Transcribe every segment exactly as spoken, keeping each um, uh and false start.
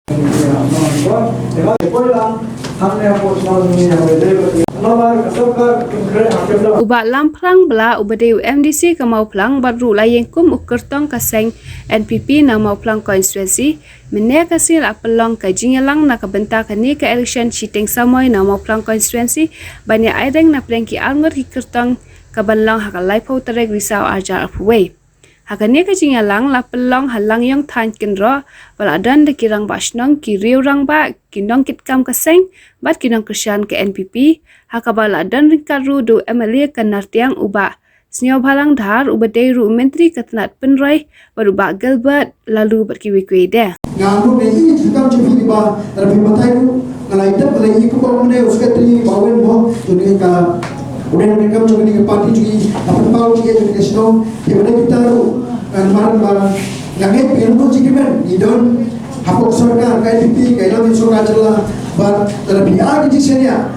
U Bah Lamphrang Blah uba dei u M D C ka Mawphlang bad ruh la ïeng kum u kyrtong ka seng N P P na Mawphlang constituency, mynne ka sngi la pynlong ka jingïalang na ka bynta kane ka election shiteng samoi na Mawphlang constituency, ban ïa ai deng na pdeng ki arngut ki kyrtong, kaban long ha ka laiphew tarik Risaw arhajar arphew wei. Ha kane ka jingïalang la pynlong ha Langïong Thaiñ Kynroh, ba la don da ki rangbah shnong, ki riew rangbah, ki nongkitkam ka seng bad ki nongkyrshan ka N P P, ha kaba la don ryngkat ruh da u M L A ka Nartiang u Bah Sniawbhalang Dhar uba dei ruh u Myntri ka tnat pynroi bad u Bah Gilbert Laloo bad kiwei kiwei de. Nga mut ne i jukam jupi ba rapi matai ru ngalai tep ngalai i kupa umne u sekretari ba wen mo juni ka udah ne kam juni ka parti juni apa pau juni juni sino di mana kita ru ngan mar ba ngan ngai pin ru juni men i don hapok sorkar ka N P P ka ilam sorkar jylla ba rapi a ki jisenia.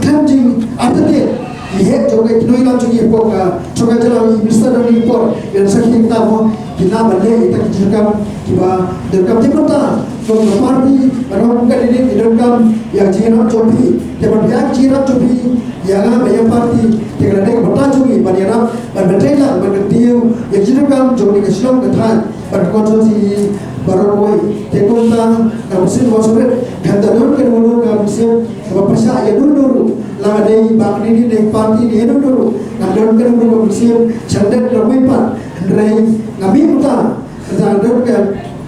Kan jing artete i heh jong ka kynoi lam jong i por ka jong ka jylla i minister dang i por i dan sakhi ta mo ki na ban leh i ta ki jingkam kiba donkam te mynta jong ka party ba dang ka dei i donkam ïa ka jingïarap jong phi te ban ïa ka jingïarap jong phi ïa nga ba ïa party te ka dei ka bynta jong i ban ïarap ban bynta lang ban kyntiew ïa ka jingkam jong i ka shnong ka thaiñ. Bad ka constituency baroh kawei. Te kumta ka mynsiem ba sawrit, kata don ka dei ka mynsiem kaba pyrshah ïa dur dur. La ka dei ba ka dei dei party dei dur dur. Ka don ka dei ka mynsiem shandet ka wei pat. Hynrei nga mih kumta, kata ka don ka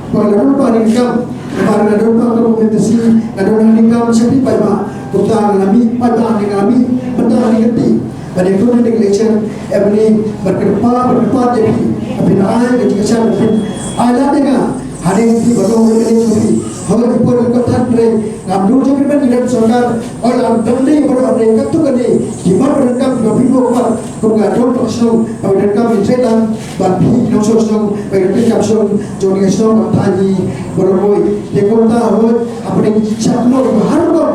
ba ka don ba dei kam, ba ka don ba ka don ka mynsiem, ka don ka dei kam shanti pai ba. Kumta nga mih pai ba, nga mih kumta nga mih. Ba dei kun dei election em ni ba ka pa ba ka pa dei phi. Phin ai ka jingkyrshan phin ai la dei nga. Hadien phi ba long dei phi. Hoi ki por ko tan dei ngam du jong phi ban dei sorkar. Oi lam dang dei ba dei ka tu ka dei. Ki mar ba dei ka ba phi ko ba ko nga dong ba song ba dei ka min setan ba phi no so song ba dei ka song jong ni song ba ta ni ba dei. Te ko ta hoi apa dei ki chak no ba har ko.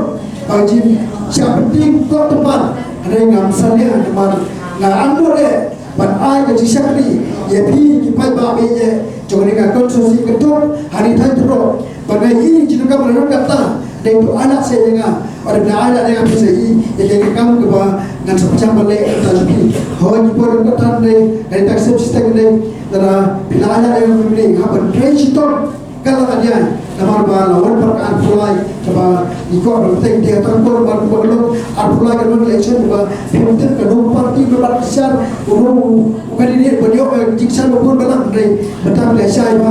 Ba jin sha pynting ko tepat. Hynrei ngam salia namar nga angmut eh ban ai ka jingshakri ïa phi ki paidbah ba ïa jong ka constituency ka duk ha ri thaiñ tyrok. Ban ai i jingkam la kata dei tu anak se ïa nga. Ora na anak ïa nga phi se i ïa ka kam kaba ngan sa pynshang ban leh kata jong phi. Hoi ki por ka tan dei dei tak sep stek dei. Dara phi la anak ïa nga phi ha ban trei shitom. Ka la ka diang namar ba la wan pat ka arphew lai kaba i kwah ban teng dia tang por ban kwah long arphew lai ka long election ba phi ban tep ka dong party ba ban shar u dong u candidate ba diok ka jingshar ba bun ba lang dei ba tang dia shai ba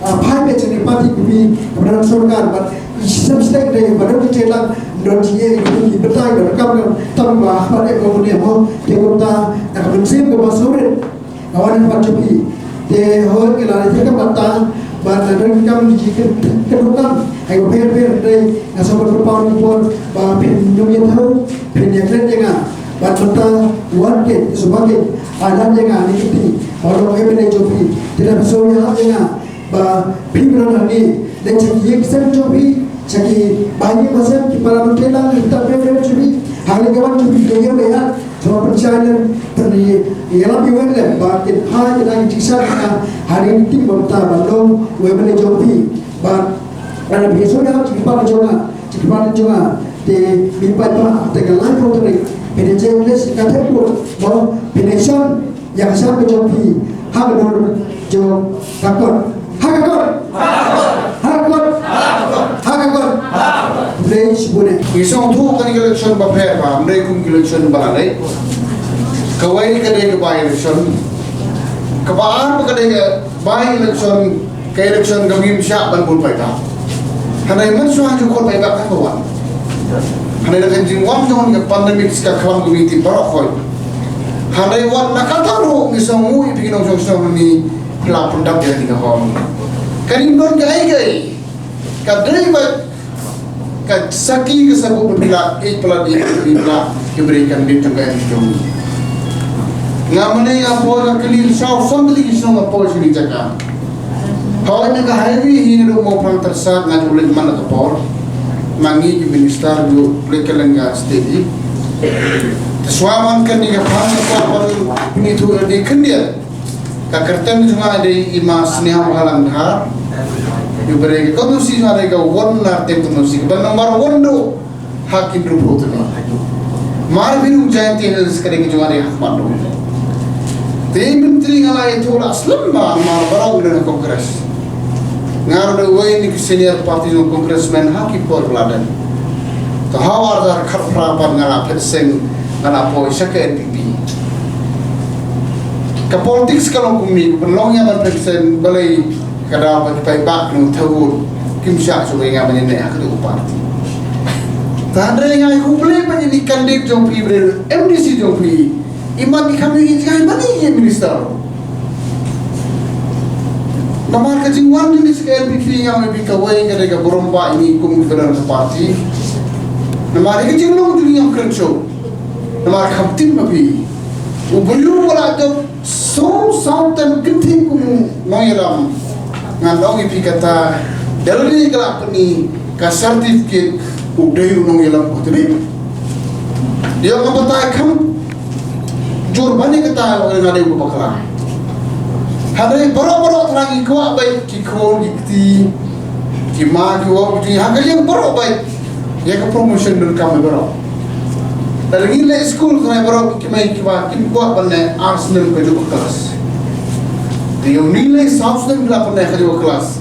phai be chini party ku bi ka ban sorkar ba i shisem stek dei ba dong ki chelang don chi ye ki batai ba kam kam tam ba ba de ko ne mo te ko ta ka ban sim ka ba surit. Ka wan pat jong phi. Te hoi ki la ri ka bata ba na don kam ni ki ka dukam. Ai ko pher pher dei na sa ba pa ni por ba phin nyum ye tharu phin ye kren ye nga. Ba bata wan ke so ba ke a dan ye nga ni ki ti. Ba ro ke ne jong phi. Te na so ya ye nga. Ba phi bra na ni dei cha ki ye sen jong phi. Cha ki ba ye ba sen ki para menteri lang ni ta pher pher jong phi. Ha le ka wan jong phi ye ye ya. Jong pynshai lem pynri ïalam ïa wen lem ba kin phai ïa ki jingshai na ha ri ting bym ta ba long wei mane jong phi ba ana phi so ïa ki pan jong nga ki pan jong nga te mi pai ba te ka lai ko te phi ne je English ka te ko ba phi ne shon ïa ka shon ka jong phi ha ka dur jong ka kot. Ha ka kot. Ha ka kot. Ha ka kot. Dei shibun eh. Ngi sngewthuh kane ka election ba pher ba, ym dei kum ki election ba la dei. Kawei ka dei ka by election. Kaba ar ba ka dei ka by election, ka election ka ngim shah ban bun paidbah. Hynrei mynshuwa ju khot paidbah ka wan. Hynrei da ka jingwan jong ka pandemic ka khlam ka miti baroh khoi. Hynrei wat na kata ruh ngi sngewthuh ïa phi ki nongshong shnong ni. Phi la pyndap ïa kane ka hall. Ka ring don kaei kaei. Ka dei ba ka saki ka sabut ba phi la ïeit palat ïa phi la ki briew kan bit jong ka em jong. Nga mane nga por nga kylli saw san tylli ki shnong nga por shini jaka. Hawai na ka highway hi ruh mo phrang tyrsat nga ju leit man ka por. Ma ngi ki minister ju leit ka lynga state. Te shuwa man kane ka phrang ka por ban pynithuh ïa ki khyndiat. Ka kyrteng jong nga dei i Ma Sniawbhalang Dhar. Ïa ba re ka constituency, ba re ka one na ten constituency, ba number one do ha ki Hynriewphew tylli. Mar biru Jaintia Hills ka dei ka jong nga, dei ha khmat do. Te myntri nga la ïathuh la slem ba mar baroh u dei na Congress. Nga ruh dei uwei na ki senior party jong Congressman ha ki por ba la dep. Te ha u ar hajar khatphra pat nga la phet seng, nga la poi sha ka N P P. Ka politics ka long kumne, ka pynlong ïa nga ban phet seng, balei ka daw ba ki paidbah ki nongthaw vote kim shah shuh ïa nga ban ïaineh ha katu ka party. Te hynrei nga ai khublei pat ïa i candidate jong phi, ba dei M D C jong phi, i man i kham ïohi jngai ban ïa minister. Namar ka jingwan jong i sha ka N P P, nga ong ïa phi, kawei ka dei ka burom ba ïa ngi kum ki ba don ka party. Namar ïa ka jinglong jong ngi ngam kren shuh. Namar kham tip ma phi, u briew ba la jop saw saw term kynthih kum u nongïalam, ngan ong ïa phi, kata da lei ka la pyni ka certificate u dei u nongïalam ba tbit. Ïa nga batai kham jur ban ïa kata, nga dei u bakla. Hynrei baroh baroh tang ngi kwah beit, ki khun ki kti, ki ma ki wah, ki ha ka liang baroh beit. Ïa ka promotion donkam baroh. Lada ngi leit skul, tang baroh ki mei ki wah kim kwah ban leh ar snem kajuh ka klas. Te ïa ngi leit saw snem la ban leh kajuh ka klas.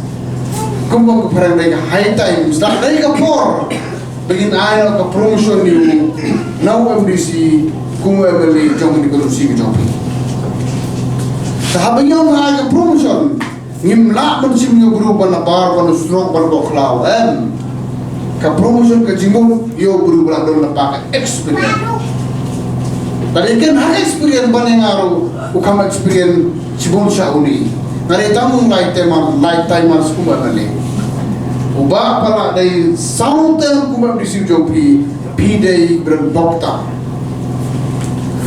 Kumba ka phareng, dei ka high time, sdang dei ka por ba ngin ai noh ka promotion ïa u nongïalam M D C kum u M L A jong ka constituency ka jong phi. Te haba ngi ong ai ka promotion, ngim lah ban shim ïa u briew ba nabar, ba na surok, ba na boh khlaw, em. Ka promotion ka jingmut ïa u briew ba la don lypa ka experience. Lada ïa ken ha experience ban ïa nga ruh u kham experience shibun sha une. Nga dei tang u lai timer, lai timer skum ba mane. U Bah ba la dei saw term kum u M D C jong phi, phi dei briew bok tam.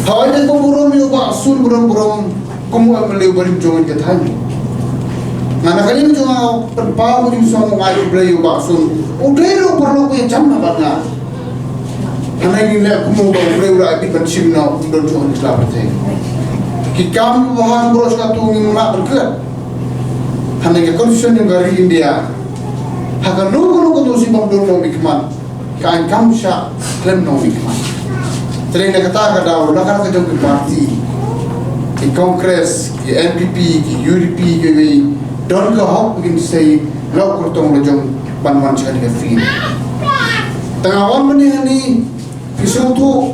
Hawei dei ba burom ïa u Bah Sun, burom burom kum u M L A uba rim jong ka thaiñ. Nga na ka liang jong nga pynpaw ka jingsngew ai khublei ïa u Bah Sun. U dei ruh u paralok ba ïa jam na bad nga. Hynrei ngi leh kumno ba u briew u la bit ban shim noh, um don shuh ha ki sla pyrthei. Ki kam ba hap baroh shi katta ngim lah ban klet. Hynrei ka constitution jong ka ri India, ha kano kano ka dosi bym don nongmihkhmat, ka aiñ kam shah khlem nongmihkhmat. Te na kata ka daw, la ka jong ki party, ki Congress, ki N P P, ki U D P, kiwei, don ka hok ba kin sei la u kyrtong la jong ban wan sha kane ka field. Tang wan mynne hangne, phi sngewthuh,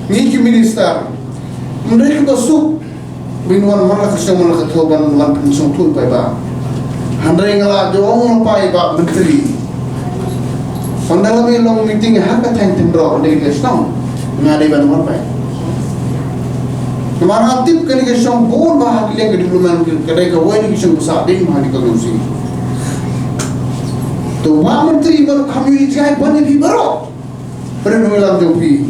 ngi ki minister, ym dei kaba suk ba ngin wan man la ka shnong man la ka thaw ban wan pynsngewthuh paidbah. Hynrei nga la ong ïa u paidbah, myntri, ynda la long meeting ha ka thaiñ Thynroh, ha kane ka shnong, nga dei ban wan paidbah. Namar nga tip kane ka shnong bun bha ha ka liang ka development, ka dei kawei na ki shnong ba sah bha ha kane ka constituency. To u Bah Myntri ba ruh kham ïohi jngai ban ïa phi baroh. Pynrem ïa la jong phi.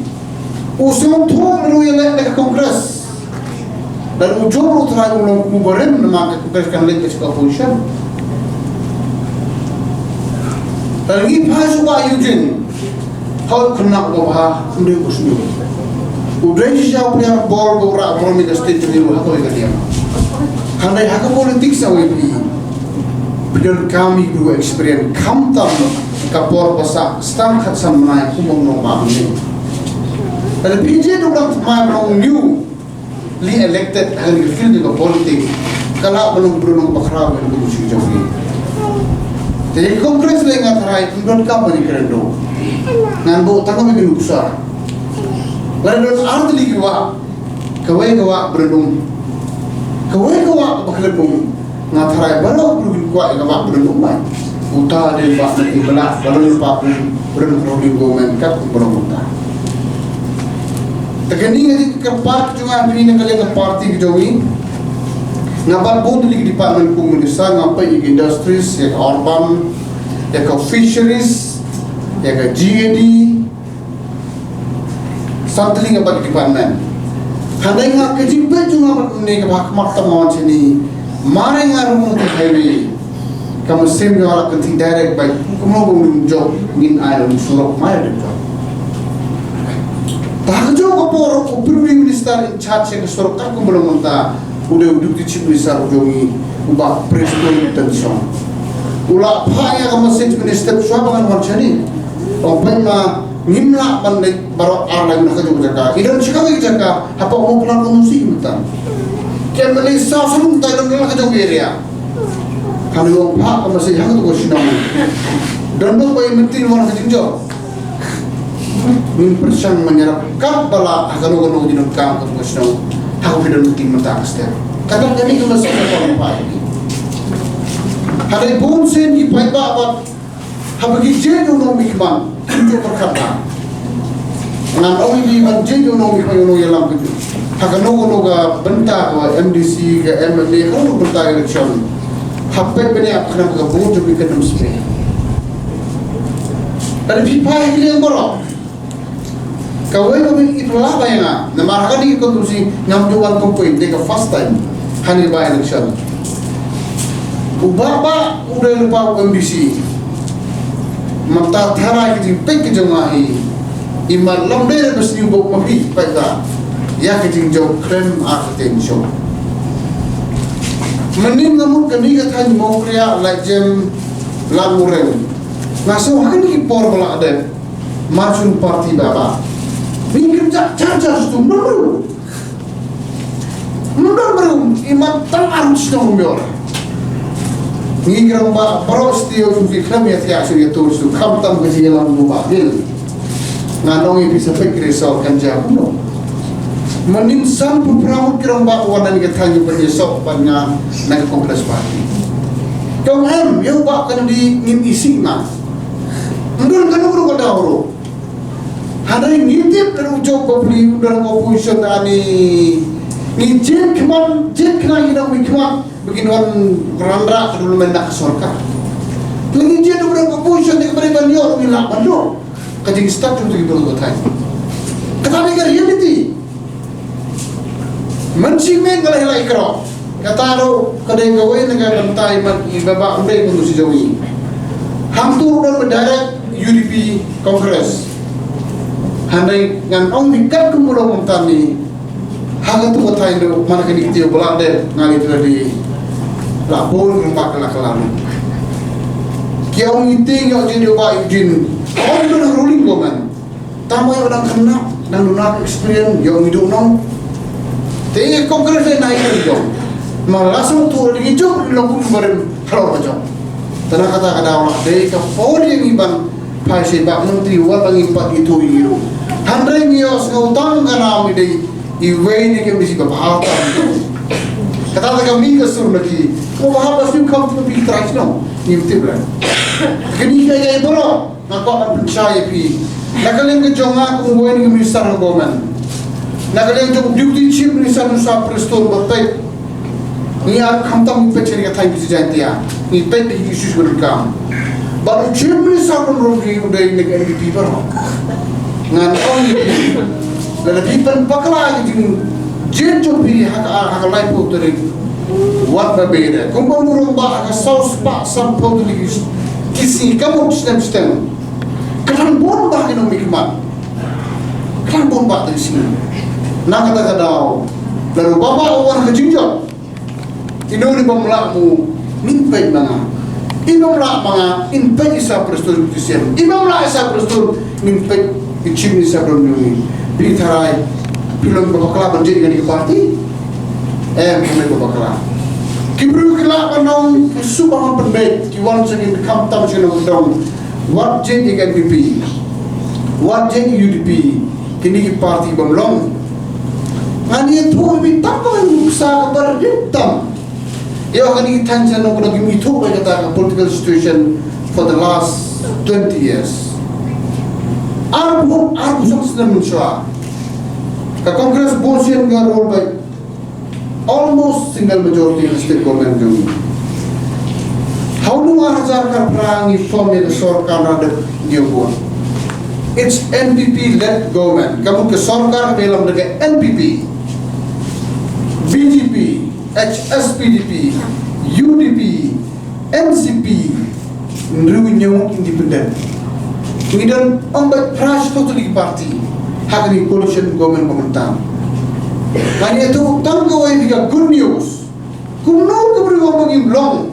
U sngewthuh ruh ïa leh da ka Congress. Lada u jop ruh u trai u long kum u barim, namar ka Congress kan leit ka sha ka opposition. Lada ngi phai sha u Bah Eugene, ha u khynnah uba bha, um dei uba sniew. U dei shisha u player ball ba u rah burom ïa ka state jong ngi ruh ha kawei ka liang. Hynrei ha ka politics, ong ïa phi, phi donkam ïa ki briew experience, khamtam ka por ba sah tang khatsan bnai kum u nongmihkhmat. Lada phi jied u dang thymmai ba long newly elected ha kane ka field jong ka politics, ka lah ban long briew nongbakhraw ha kane ka constituency jong phi. Te ïa ka Congress lei nga tharai ym donkam ban ïakren ruh. Ngan buh tang kum ïa ka nuksa. Lada don ar tylli ki wah, kawei ka wah briew nong, kawei ka wah kaba khlem nong. Nga tharai baroh briew kin kwah ïa ka wah briew nong mai. Uta dei u Bah Mati Blah, ba don lypa kum briew nong ruling government kat kum briew nong uta. Te kane nga dei ka kyrpad ka jong nga, phi na ka liang ka party ka jong ngi. Nga bat bun tylli ki department kum minister, nga peit ïa ka industries, ïa ka urban, ïa ka fisheries, ïa ka G A D, san tylli nga bat ki department. Hynrei nga ka jingpeit jong nga bad mynne kaba ha khmat tam nga wan shane, mar nga rung ka highway, ka mynsiem jong nga la kynthih direct beit, kumno ba ngin jop, ngin ai la u surok, mar ngin jop. Te ha kajuh ka por u Prime Minister in charge ïa ka surok katkum ba long mynta, u dei u Deputy Chief Minister u jong ngi, u Bah Prestone Tynsong. U la phah ïa ka message mynstep shuwa ba ngan wan shane. Ong peit ma ngim lah ban leit baroh ar lain na kajuh ka jaka. I don shikawei ka jaka hapoh Mawphlang constituency mynta. Ki MLA saw san mynta i don na kajuh ka area. Kane u ong phah ka message ha katu ka shnong. Don dei ba i mynta i wan ka jingjop. Ngin pyrshang ban ïarap katba lah ha kano kano ka jingdonkam kaba shnong. Ha kaba don mynta ka step. Kata kane ka message ka ong phah. Hadei bun sien ki paidbah bad haba ki jied ïa u nongmihkhmat, kim ju pyrkhat ba ngan ong ïa phi ban jied ïa u nongmihkhmat, ïa u nongïalam ka jong. Ha kano kano ka bynta, ka MDC, ka MLA, kano ka bynta election, hap peit bniah khnang ba ka vote jong phi kan ym spi. Lada phi phai ha ki liang baroh, kawei kawei i pynlah ba ïa nga, namar ha kane ka constituency ngam ju wan campaign, dei ka first time ha kane ka by-election. U Bah Bah u dei lypa u MDC. Mynta tharai ka jingpeit ka jong nga hi, i mat lam dei ba sniew bok ma phi, peit ba ïa ka jingjop khlem artatien shuh. Mynnin nga mut kane ka thaiñ Mawkriah, Laitjem, Lad Mawrem. Nga sngew ha kine ki por ba la dep, Marchun party ba ba. Ngi kynjah jar jar sdang, ym don briew. Ym don briew, i mat tang ar sdang ym ïoh. Ngi ki rangbah baroh sdang ïoh, ngi khlem ïa thiah sdang ïa tur sdang, khamtam ka jingïalam u Bah Bill. Nga ong ïa phi, sa peit ki result kan jia kumno. Mynnin sanphew phra ngut ki rangbah wan na ka thaiñ ban ïasoh bad nga na ka Congress Party. Ka ong em, ïa u Bah Kennedy ngin isih ma. Ym don kano kano ka daw ruh. Hynrei ngi tip ka dei u jop bapli u dang opposition da ni. Ngi jied khmat, jied khnang ïa u nongmihkhmat ba kin wan wanrah ka development na ka sorkar. Ngi jied u dang opposition, te ka ba dei ban ïoh ngi lah ban ïoh. Ka jingstad jong ki briew ka thaiñ. Kata dei ka reality. Mynshwa mynmiet nga la ïa la i kro. Kata ruh ka dei kawei na ka bynta i mat i Bah Bah Umdei mynta shi jong i. Hangtu ruh don ba direct UDP Congress. Hynrei ngan ong ïa phi katkum u long mynta ni. Ha katu ka thaiñ ruh man kane ka ktien ba la dep nga ïa la dei. La bun ka la ka la. Ki ong ïa i tieng ïa u jin ïa u Bah Eugene. Ong ïa u ruling government. Tang ba ïoh dang khynnah, dang duna ka experience, ïoh ngi duh nong. Te ïa Congress ïa na ïa ngi jong. Ma la sngewthuh ïa ngi jong, ngi long kum barim halor ka jong. Te na kata ka daw lah dei ka por ïa ngi ban phai sha i Bah Myntri wat la ngi pat ithuh ïa ngi ruh. Hynrei ngi ïoh sngew tang ka nam ngi dei iwei na ki M D C ba bha tam. Kata ka mih ka sur na ki. Ko ba hap ba sngewkham ki trust nong. Ngim tip leh. Kine ki ïa baroh. Nga kwah ban pynshai ïa phi. Na ka liang ka jong nga kum uwei na ki minister ka government. Na ka liang jong Deputy Chief Minister Nusa Prestone ba peit. Ngi ïa khamtam ngi peit sha ka thaiñ East Jaintia. Ngi peit ïa ki issues ba donkam. Bad u Chief Minister kum ruh u dei na ka N P P baroh. Ngan ong ïa phi. Lada phi pynbakla ïa ka jingjied jong phi ha ka, ha ka laiphew tarik. Wat ba beit de. Kumba u ong ba ha ka saw spah sanphew tarik ki sngi ka mut snem stem. Ka dang bun bah ki nongmihkhmat. Ka dang bun bah tarik sngi. Na kata ka daw. Lada u Bah Bah u wan ha ka jingjop. Ino ino bym lah mo ngin peit ma nga. I bym lah ma nga ngin peit i Sir Prestone Tynsong. I bym lah i Sir Prestone ngin peit i Chief Minister Prestone. Phi tharai phi long ba bakla ban jied ïa kane ka party. Em, phi long ba bakla. Ki briew ki lah ban ong, ki shu ban pynbeit, ki wan sha ki khamtam sha ki nongdong. Wat jied ïa ka N P P. Wat jied ïa ka U D P. Kine ki party bym long. Ngan ïathuh ïa phi tang ba ngan nuksa kaba rit tam. Ïa kane ki thaiñ sha nongdong kim ithuh ba kata ka political situation for the last twenty years. Arphew, arphew san snem mynshuwa. Ka Congress bun sien ka rule ba almost single majority ha state government jong ngi. Ha u ar hajar khatphra ngi form ïa ka sorkar na dep ngi bun. It's N P P led government. Ka mut ka sorkar ka ïalam da ka N P P, B J P, H S P D P, U D P, N C P, hynriew hynñiew independent. Ngi don ym beit phra shi totally party ha kane coalition government ba mynta. Ngan ïathuh tang kawei ïa ka good news. Kumno ka briew ba ngim long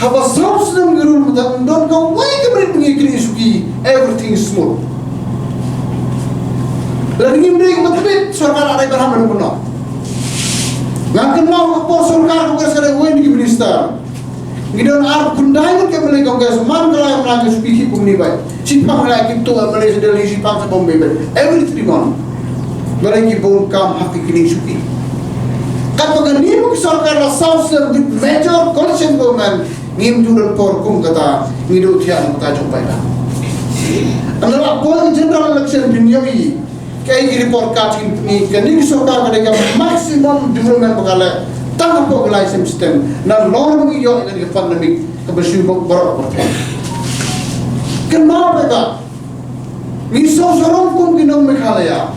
Haba saw snem ki rule mynta, ym don kawei ka minit ba ngi kynnoh shuki, everything is smooth. Lada ngim dei ka mynta sorkar, ha dei ban hap ban pynlong. Nga kynmaw ka por sorkar Congress ka dei wei na ki minister. Ngi don ar khyndai ngut ki M L A Congress, man ka lai man ka shuki ki pung ni bai. Shipang la ki tu M L A sha Delhi, shipang sha Bombay bai. Every three months. Balei? Ki bun kam ha ki kynnoh shuki. Katba kane ka sorkar la saw snem with major coalition government, ngim ju don por kum kata, ngi duh thiah na kata jong paidbah. Ynda la poi general election phin ïohi kaei ki report card jong ngi, kane ka sorkar ka dei ka maximum development ba ka leh tang hapoh ka lai snem stem. Nalor ngi ïoh ïa kane ka pandemic kaba shu bok baroh pyrthei. Kynmaw paidbah, ngi sngewsarong kum ki nong Meghalaya.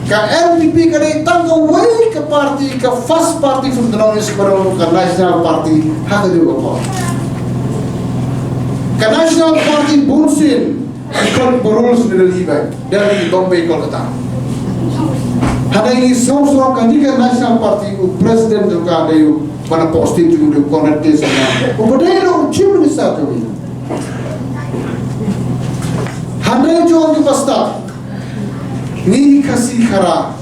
Ka N P P ka dei tang kawei ka party, ka first party from the North East, baroh ka National Party ha kajuh ka por. Ka National Party bunsien ki khot ba rules na Delhi bai, Delhi, Bombay, Kolkata. Hynrei ngi sngewsarong kane ka National Party, u president jong ka dei u ba na post jong u dei u Conrad K Sangma, uba dei ruh u chief minister jong ngi. Hynrei jong ki pasta, ngi Khasi Khara,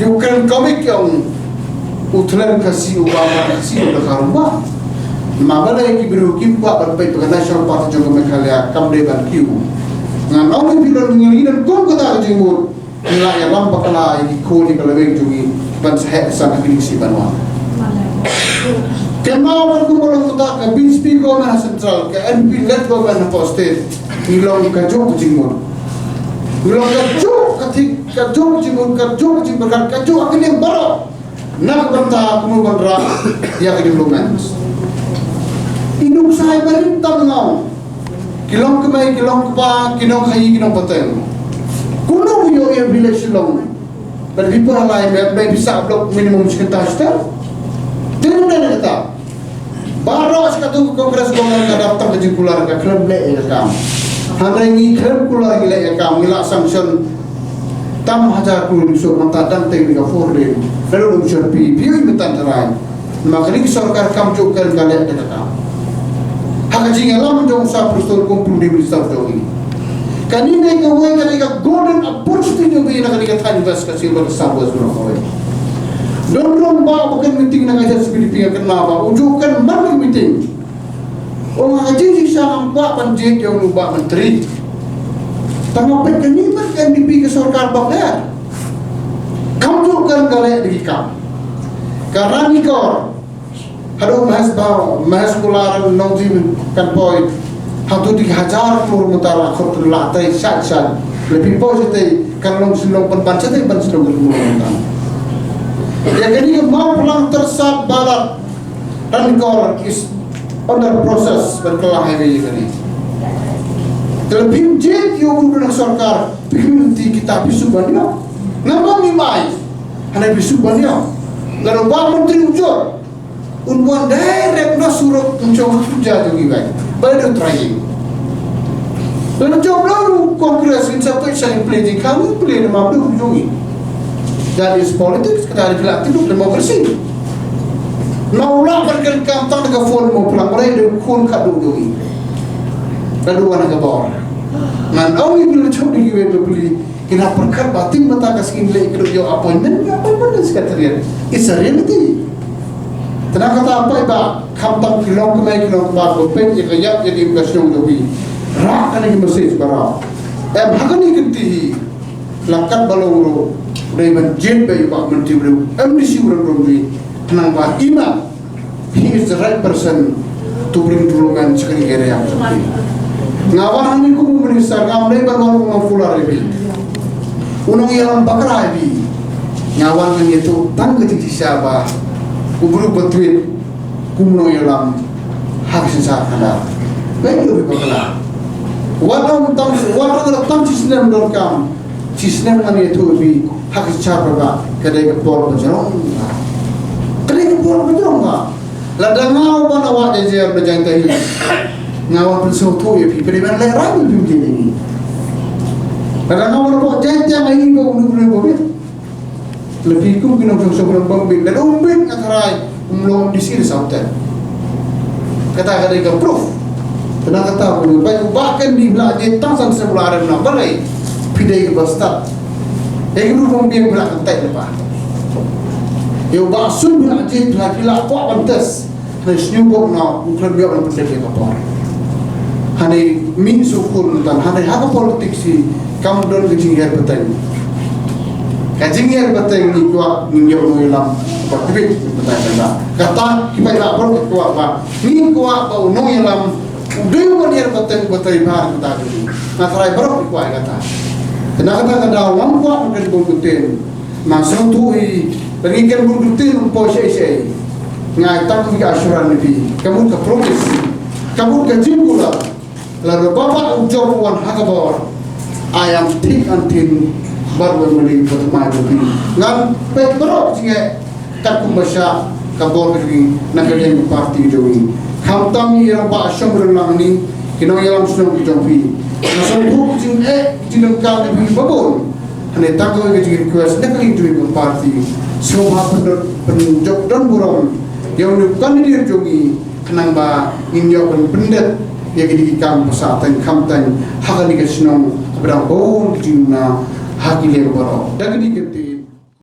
ïa u kren komik ïa u, u thlen Khasi, u ba Khasi u da ka rumbah. Namar balei? Ki briew kim kwah ban peit ba ka National Party jong ka Meghalaya kam dei ban kiew. Ngan ong ïa phi, lada ngi don kum kata ka jingmut, ngi la ïalam bakla ïa ki khun ïa ka lawei jong ngi ban sa heh san ha ki ïing shi ban wan. Kynmaw ban kum ba long mynta ka B J P government ha central, ka N P P led government hapoh state, ngi long kajuh ka jingmut. Ngi long kajuh ka thik, kajuh ka jingmut, kajuh ka jingpyrkhat, kajuh ka liang baroh. Na ka bynta kumno ban rah ïa ka development. I nuksa i ba rit tam ngaw. Ki long kmie, ki long kpa, ki nongkhaii, ki nongpateng. Kumno ba ïoh ïa village Shillong? Ban phi poi ha lai map, ban phi sah block minimum shi kynta shi ter. Te nangta na kata. Baroh shi katta ka Congress government ka dap tang ka jingkular, ka khlem leh ïa ka kam. Hynrei ngi khlem kular ngi leh ïa ka kam, ngi la sanction tam hajar klur ngi suk, mynta dang tei ngi ka four lane. Lada um sher phi, phi ïohi mynta tharai. Namar kane ka sorkar kam ju kren ka leh da ka kam. Ha ka jingïalam jong u Sir Prestone kum u Deputy Minister jong ngi. Kane dei kawei, kane ka golden opportunity jong ngi na kane ka thaiñ West Khasi Hills bad ka South West Bengal kawei. Don ruh ba u kren meeting na ka H S P D P, nga kynmaw ba u ju kren man ka meeting. Ong ha ka jingshisha ngam kwah ban jied ïa u Bah Myntri. Tang ba peit kane pat ka N P P ka sorkar ba pher. Kam ju kren ka leh da ki kam. Ka Ranikor. Haduh Mahesh Ba, Mahesh Kular Nongdhim kan poi. Haduh dei hajar klur mynta la khot la tei shait shait. Lada phi poi shatei kan long shlong, pynban shatei ban shlong kan long mynta. Ïa kane ka Mawphlang Tyrsad Balat Ranikor is under process ban kylla highway ïa kane. Te lada phim jied ïa u briew na ka sorkar, phi kynti kita phi shu ban ïoh. Ngam ong ngim ai. Hynrei phi shu ban ïoh. Lada u Bah Myntri u jur, un wan direct na surok, un shong ha kynja jong ngi bai. Ba dei u trai. Lada jop la u Congress, ngin sa peit sa ngin plie jingkhang, ngin plie namar ba dei u jong ngi. That is politics, kata dei phi lah tip, democracy. Namar u lah ban kren kam tang da ka phone, Mawphlang, ba dei u khun khadduh jong ngi. Lada u wan ha ka bor. Ngan ong ïa phi, lada jop da kiwei ba plie, kin hap pyrkhat ba te mynta ka sngi leh ka dei ïoh appointment, ïoh appointment na secretariat. It's a reality. Te na kata paidbah, khamtam ki longkmie ki longkpa, ba peit ïa ka ïap ïa ka im ka shnong jong phi. Rah kane ka message ba rah. Em ha kane ka kynti hi, la katba long ruh, dei ban jied ba ïa u Bah Myntri, ba ïa u M D C u Rangbah Ri, khnang ba i mat He is the right person to bring development sha kane ka area. Nga wan hangne kum u minister, ngam dei ban wan kum u nongkular ïa phi, u nongïalam bakla ïa phi. Nga wan hangne to tang ka jingshisha ba u briew ba tweet kum u nongïalam ha ka synshar khadar. Ba ïa u bakla. Wat ong tang, wat ong tang shi snem donkam. Shi snem ngan ïathuh ïa phi ha ka synshar paidbah, ka dei ka por ba jrong. Ka dei ka por ba jrong ba. Lada nga u ban wad Jaintia, ba Jaintia Hills, nga wan pynsngewthuh ïa phi, phi dei ban lehraiñ, phim jied ïa ngi. Lada nga u ban wad Jaintia, nga ïohi ba u nongrim ba bit. Lada phi kum ki nongshong shnong ba bit, lada um bit nga tharai um long M D C da sawten. Kata ka dei ka proof. Te na kata ka daw ba u Bah Kandih u la jied tang san snem u la rem na balei phi dei ba stad. Ïa ki rukom biang ba la kyntait lypa. Ïa u Bah Sun u la jied, la ki la kwah ban test. Hynrei sngewbha na u khlem ïoh ban pyndep ïa ka por. Hynrei mih shuh khun mynta, hynrei ha ka politics hi kam don ka jinghiar pateng. Ka jinghiar pateng ngi kwah ngin ïoh nongïalam ba tbit mynta mynta. Kata ki paidbah baroh ki kwah ba ngi kwah ba u nongïalam u dei uba hiar pateng uba trei bha mynta ka jong ngi. Nga tharai baroh ki kwah ïa kata. Te na kata ka daw ngam kwah ban kren bun ktien. Nga sngewthuh hi ba ngi kren bun ktien ym poi shaei shaei. Nga ai tang ka assurance na phi, ka mut ka promise, ka mut ka jingkular. Lada u Bah Bah u jop u wan ha ka bor, ai ïa u thick and thin bad u M L A ba thymmai ba phi. Ngan peit baroh jingeh katkum ba shah ka bor ka jong ngi na ka liang ka party ka jong ngi. Khamtam ïa u Bah Shangri Langni, ki nongïalam shnong ki jong phi. Nga sngewthuh ka jingeh jingdonkam na phi ba bun. Hynrei tang kawei ka jingrequest na ka liang jong ngi ka party. Sngewbha pynjop don burom ïa une u candidate jong ngi. Khnang ba ngin ïoh ban pyndep ïa kine ki kam ba sah tang kham tang ha kane ka shnong kaba dang bun ki jingna ha ki liang baroh. Da kine ki